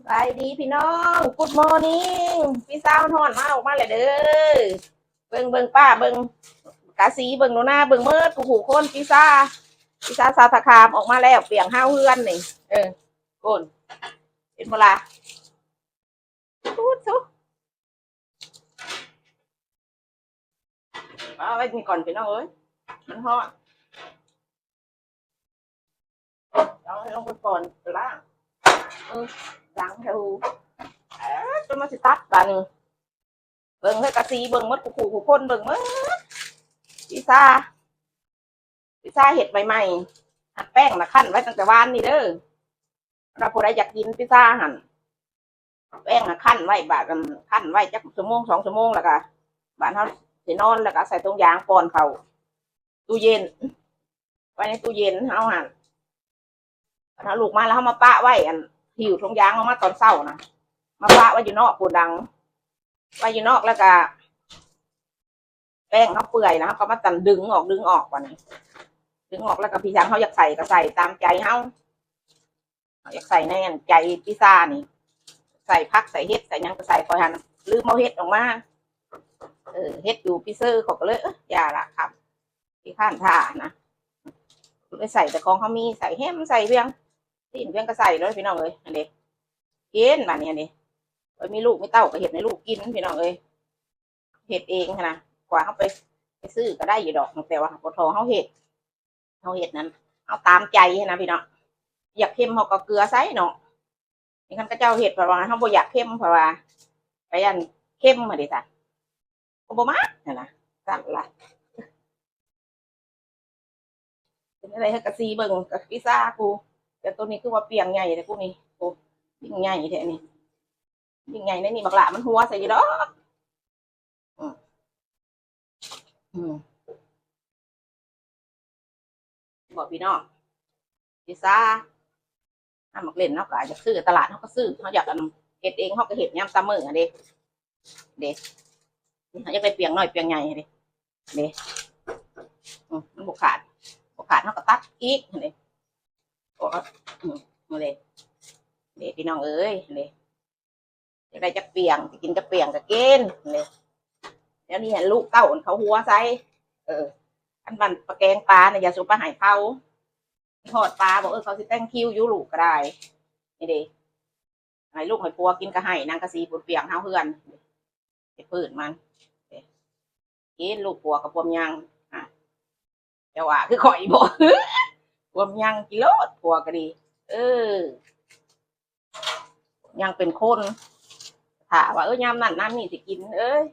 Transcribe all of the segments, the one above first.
ສະບາຍດີພີ່ນ້ອງ Good morning ພິຊາຮ້ອນໆ ມາ ອອກມາແລ້ວເດີ. ເບິ່ງ ເບິ່ງປ້າ ເບິ່ງກາສີ ເບິ່ງໜູນາ ເບິ່ງເໝິດ ທຸກໆຄົນ. ພິຊາ ພິຊາສາຕະຄາມອອກມາແລ້ວ ປຽງຮາວເຮືອນນີ້. ເອີ ໂອ້ນ ເຫັນບໍ່ລະ? ໂອ້ໂທ້ ເອົາໄວ້ນີ້ກ່ອນພີ່ນ້ອງເອີຍ ມັນຮ້ອນ. ເອົາໃຫ້ລົງໄປກ່ອນ ໄປລ້າງ ເອີ ລ້າງແຖວ ເອີ ຈົນມາຊິຕັດບາດນີ້. ເບິ່ງເຮີຍ ກາສີ ເບິ່ງເໝິດ ຄູ່ໆ ຄູ່ຄົນ ເບິ່ງເໝິດ. ພິຊາ ພິຊາເຮັດໃໝ່ໆ ແປ້ງນະຄັ້ນໄວ້ຕັ້ງແຕ່ວານນີ້ເດີ. ຖ້າຜູ້ໃດຢາກກິນພິຊາຫັ້ນ ແປ້ງນະຄັ້ນໄວ້ ບາດ ອັນ ຄັ້ນໄວ້ຈັກຊົ່ວໂມງສອງຊົ່ວໂມງ ແລ້ວກະບາດເຮົາຊິນອນ ແລ້ວກະໃສ່ຖົງຢາງປ່ອນເຂົ້າຕູ້ເຢັນ ໄວ້ໃນຕູ້ເຢັນເຮົາຫັ້ນ. ເຮົາລຸກມາແລ້ວເຮົາມາປະໄວ້ ອັນ ຫິ້ວຖົງຢາງອອກມາຕອນເຊົ້ານະ ມາປະໄວ້ຢູ່ນອກພຸ້ນດັງ ໄວ້ຢູ່ນອກ ແລ້ວກະ ແປ້ງເຮົາເປື່ອຍແລ້ວ ເຮົາກໍມາຕັນດຶງອອກ ດຶງອອກ ບາດນີ້ ດຶງອອກ ແລ້ວກໍພິຊາເຮົາຢາກໃສ່ກໍໃສ່ຕາມໃຈເຮົາ. ເຮົາຢາກໃສ່ໃນອັນໃຈພິຊານີ້ ໃສ່ຜັກໃສ່ເຫັດໃສ່ຫຍັງກໍໃສ່. ຂ້ອຍຫັ້ນລືມເອົາເຫັດອອກມາ ເອີ ເຫັດຢູ່ຟຣີເຊີ ຂ້ອຍກໍເລີຍ ເອີ ຢ່າລະ ຄ່ຳ ຂີ້ຄ້ານຖ້ານະ ເລີຍໃສ່ແຕ່ຂອງເຮົາມີ ໃສ່ແຮມໃສ່ຫຍັງ ຊີ້ນຫຍັງກໍໃສ່ໂລດພີ່ນ້ອງເອີຍ. ຫັ້ນເດ້ ກິນບາດນີ້ ຫັ້ນເດ້ ຂ້ອຍມີລູກມີເຕົ້າກໍເຮັດໃຫ້ລູກກິນພີ່ນ້ອງເອີຍ. ເຮັດເອງຫັ້ນນະ ກວ່າເຮົາໄປ ໄປຊື້ກໍໄດ້ຢູ່ດອກ ແຕ່ວ່າບໍ່ທໍ່ເຮົາເຮັດ ເຮົາເຮັດນັ້ນ ເຮົາຕາມໃຈຫັ້ນນະພີ່ນ້ອງ. ຢາກເຄັມເຮົາກໍເກືອໃສ່ເນາະ. ຄັນເຂົາເຈົ້າເຮັດ ເພາະວ່າເຮົາບໍ່ຢາກເຄັມ ເພາະວ່າໄປອັນເຄັມຫັ້ນເດ ກໍບໍ່ມັກຫັ້ນນະ ຊັ້ນລະ. ເປັນຈັ່ງໃດ ເຮັດກະສີເບິ່ງ ກະພິຊາກູ ແຕ່ໂຕນີ້ຄືວ່າປ່ຽງໃຫຍ່ແທ້ກູນີ້ ໂອ້ ຍິ່ງໃຫຍ່ແທ້ນີ້ ຍິ່ງໃຫຍ່ໃນນີ້ ບັກຫຼ້າມັນຫົວໃສ່ຢູ່ດອກ. ອືມ ອືມ ບອກພີ່ນ້ອງ ພິຊາ ອັນໝາກເລັ່ນເຮົາກໍຢາກຊື້ຕະຫຼາດ ເຮົາກໍຊື້ ເຮົາຢາກອັນເຮັດເອງ ເຮົາກໍເຮັດຍາມຊຳເມີຫັ້ນເດ້ ເດ້ ນີ້ເຮົາຢາກໄດ້ປ່ຽງນ້ອຍປ່ຽງໃຫຍ່ຫັ້ນເດ້ ເດ້ ອືມ ມັນບໍ່ຂາດ ບໍ່ຂາດເຮົາກໍຕັດອີກຫັ້ນເດ້ ໂອ້ ອືມ ນີ້ເດ້ ເດ້ ພີ່ນ້ອງເອີຍ ເດ້ ຢາກໄດ້ຈັກປ່ຽງ ຊິກິນຈັກປ່ຽງກໍກິນ ເດ້ ແນວນີ້ຫັ້ນລູກເຕົ້າເຂົາຫົວໃສ່ ເອີ ອັນມັນປາແກງປານະ ຢ່າສູ່ປາໃຫ້ເຂົາ ທອດປາ ບອກ ເອີ ເຂົາຊິແຕ່ງຄິວຢູ່ ລູກກໍໄດ້ ນີ້ເດ້ ໃຫ້ລູກໃຫ້ຜົວກິນກໍໃຫ້ ນາງກະສີພຸ້ນ ປຽກຮາວເຮືອນ ເຮັດພື້ນມັນ ກິນ ລູກຜົວກັບພວມຍັງ ອ່າ ເຈົ້າວ່າຄືຂ້ອຍບໍ? ພວມຍັງກິນໂລດ ຜົວກໍດີ ເອີ ຍັງເປັນຄົນ ຖ້າວ່າ ເອີ ຍາມນັ້ນຍາມນີ້ຊິກິນ ເອີຍ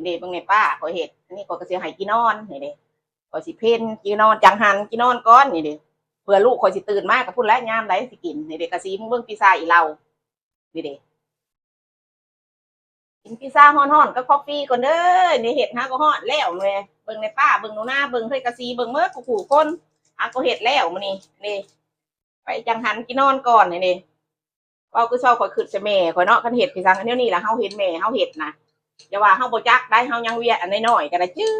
ນີ້ເບິ່ງແນ່ປ້າ ຂ້ອຍເຮັດ ອັນນີ້ຂ້ອຍກໍຊິໃຫ້ກີນອນ ນີ້ເດ້ ຂ້ອຍຊິເພັນກີນອນ ຈັງຫັນກີນອນກ່ອນ ນີ້ເດ້ ເພື່ອລູກຂ້ອຍຊິຕື່ນມາກໍພຸ້ນແຫຼະ ຍາມໃດຊິກິນ ນີ້ເດ້ ກະສີ ເບິ່ງປີຊາອີ່ເຫຼົ່າ ນີ້ເດ້ ກິນປີຊາຮ້ອນໆ ກັບຄອບຟີກ່ອນເດີ ນີ້ເຮັດຫາກໍຮ້ອນແລ້ວແມ່ ເບິ່ງແນ່ປ້າ ເບິ່ງໜູນາ ເບິ່ງເຮີຍກະສີ ເບິ່ງເໝິດຄູ່ໆຄົນ ຫາກໍເຮັດແລ້ວມື້ນີ້ ນີ້ ໄປຈັງຫັນກີນອນກ່ອນ ນີ້ເດ້ ເວົ້າຄືເຊົ້າຂ້ອຍຄິດໃສ່ແມ່ຂ້ອຍເນາະ ຄັນເຮັດຄືຈັ່ງແນວນີ້ລະ ເຮົາເຫັນແມ່ເຮົາເຮັດນະ ຢ່າວ່າເຮົາບໍ່ຈັກໄດ໋ ເຮົາຍັງວຽກອັນນ້ອຍໆກໍໄດ້ຈື່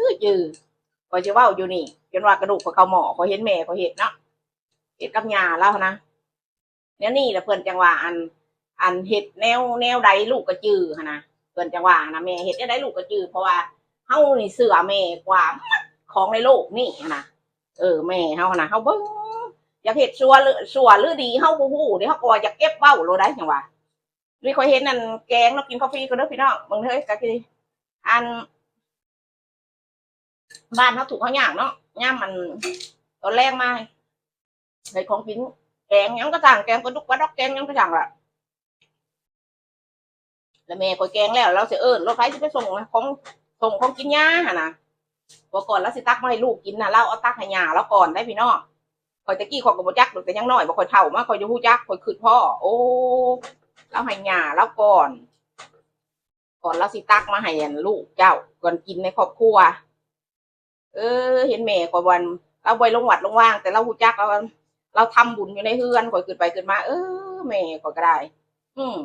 ໆ ຂ້ອຍຊິເວົ້າຢູ່ນີ້ ຈົນວ່າກະດູກຂ້ອຍເຂົ້າໝໍ້ ຂ້ອຍເຫັນແມ່ຂ້ອຍເຮັດເນາະ ເຮັດກັບຍ່າລາວຫັ້ນນະ ແນວນີ້ລະເພິ່ນຈັ່ງວ່າ ອັນ ອັນເຮັດແນວ ແນວໃດລູກກໍຈື່ຫັ້ນນະ ເພິ່ນຈັ່ງວ່າຫັ້ນນະ ແມ່ເຮັດແນວໃດລູກກໍຈື່ ເພາະວ່າເຮົານີ້ເຊື່ອແມ່ກວ່າໝົດຂອງໃນໂລກນີ້ຫັ້ນນະ ເອີ ແມ່ເຮົາຫັ້ນນະ ເຮົາເບິ່ງ ຢາກເຮັດຊົ່ວ ຊົ່ວຫຼືດີເຮົາບໍ່ຮູ້ເດ້ ເຮົາກໍວ່າຢາກເກັບເວົ້າໂລດໄດ໋ ຈັ່ງວ່າ ນີ້ຂ້ອຍເຫັນອັນແກງເນາະ ກິນກາເຟກ່ອນເດີພີ່ນ້ອງ ເບິ່ງເດີ ກະຊິ ອັນ ບ້ານເຮົາທຸກເຮົາຍາກເນາະ ຍາມອັນຕອນແລງມາ ໃຫ້ຂອງກິນ ແກງຫຍັງກໍຊ່າງ ແກງປາດຸກປາດອກ ແກງຫຍັງກໍຊ່າງລະ ແລ້ວແມ່ຂ້ອຍແກງແລ້ວ ລາວຊິເອີ້ນລົດໃຜຊິໄປສົ່ງຂອງ ສົ່ງຂອງກິນຍາຫັ້ນນະ ເມື່ອກ່ອນລາວຊິຕັກມາໃຫ້ລູກກິນນະ ລາວເອົາຕັກໃຫ້ຍ່າລາວກ່ອນໄດ໋ພີ່ນ້ອງ. ຂ້ອຍແຕ່ກີ້ຂ້ອຍກໍບໍ່ຈັກດອກ ແຕ່ຍັງນ້ອຍ ບໍ່ຄ່ອຍເຖົ້າມາ ຂ້ອຍຈະຮູ້ຈັກ ຂ້ອຍຄິດພໍ້ ໂອ້ ລາວໃຫ້ຍ່າລາວກ່ອນ ກ່ອນລາວຊິຕັກມາໃຫ້ອັນລູກເຈົ້າ ກ່ອນກິນໃນຄອບຄົວ. ເອີ ເຫັນແມ່ຂ້ອຍວ່າ ລາວບໍ່ໄດ້ລົງວັດລົງວາ ແຕ່ລາວຮູ້ຈັກ ລາວ ລາວທຳບຸນຢູ່ໃນເຮືອນ. ຂ້ອຍຄິດໄປຄິດມາ ເອີ ແມ່ຂ້ອຍກໍໄດ້ ອືມ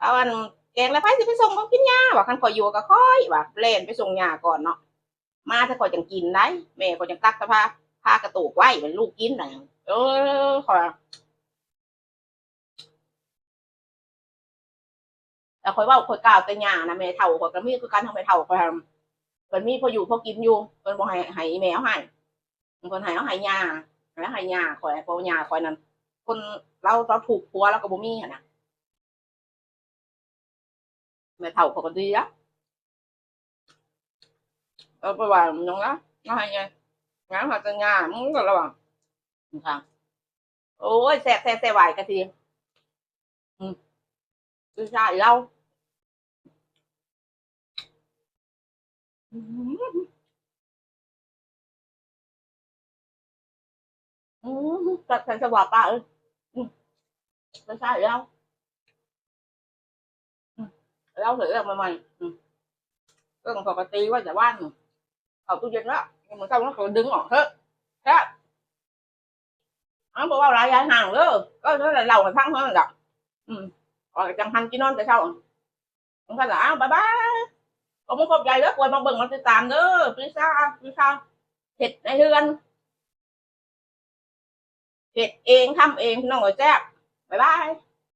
ລາວອັນແກງແລ້ວໃຜຊິໄປສົ່ງຂອງກິນຍາ ວ່າ ຄັນຂ້ອຍຢູ່ກໍຂ້ອຍວ່າ ແລ່ນໄປສົ່ງຍາກ່ອນເນາະ ມາແຕ່ຂ້ອຍຈັ່ງກິນໄດ໋ ແມ່ຂ້ອຍຈັ່ງຕັກສະພາ ພາກະໂຕກໄວ້ໃຫ້ລູກກິນນະ. ເອີ ຂ້ອຍ ແລ້ວຂ້ອຍເວົ້າ ຂ້ອຍກ່າວແຕ່ຍ່ານະ ແມ່ເຖົ້າຂ້ອຍກໍມີຄືກັນ ເຮົາແມ່ເຖົ້າຂ້ອຍຫັ້ນ ເພິ່ນມີພໍຢູ່ພໍກິນຢູ່ ເພິ່ນບໍ່ໃຫ້ ໃຫ້ອີແມ່ເຮົາໃຫ້ ເພິ່ນໃຫ້ເຮົາໃຫ້ຍ່າ ແລ້ວໃຫ້ຍ່າຂ້ອຍ ເພາະວ່າຍ່າຂ້ອຍນັ້ນ ຄົນລາວ ລາວທຸກ ຜົວລາວກໍບໍ່ມີຫັ້ນນະ. ແມ່ເຖົ້າເຂົາກໍດີລະ ເອີ ໄປວ່າຫຍັງລະ ມາໃຫ້ຍາ ງາມຫາແຕ່ຍາ ມັນກໍລະວ່າ ໂອ້ຍ ແຊບແທ້ແຊບຫວາຍກະທິ ອືມ ຄືຊາອີ່ເຫຼົ່າ ອືມ ອືມ ແຊບແທ້ແຊບຫວາຍປ້າເອີຍ ອືມ ຄືຊາອີ່ເຫຼົ່າ ອືມ ເຫຼົ່າເທື່ອໃໝ່ໆ ອືມ ເອີ້ນເຂົາກໍຕີໄວ້ແຕ່ວານ ເຂົ້າຕູ້ເຢັນແລ້ວ ມື້ເຊົ້າມັນກໍດຶງອອກເຖາະ ແຊບ ເອົາ ບໍ່ເວົ້າຫຼາຍ ຢາຍຫ່າງເດີ ເວົ້າເທົ່ານັ້ນແຫຼະ ເລົ່າໃຫ້ຟັງເທົ່ານັ້ນແຫຼະ ອືມ ຂ້ອຍກໍຈັ່ງຫັນກິນນອນແຕ່ເຊົ້າ ຈັ່ງຊັ້ນລະ ອ້າວ ບາຍບາຍ ຂອບຄຸນຂອບໃຈເດີ ຜູ້ໃດມາເບິ່ງມາຕິດຕາມເດີ ປີຊາ ປີຊາ ເຮັດໃນເຮືອນ ເຮັດເອງ ທຳເອງ ພີ່ນ້ອງເອີຍ ແຊບ ບາຍບາຍ.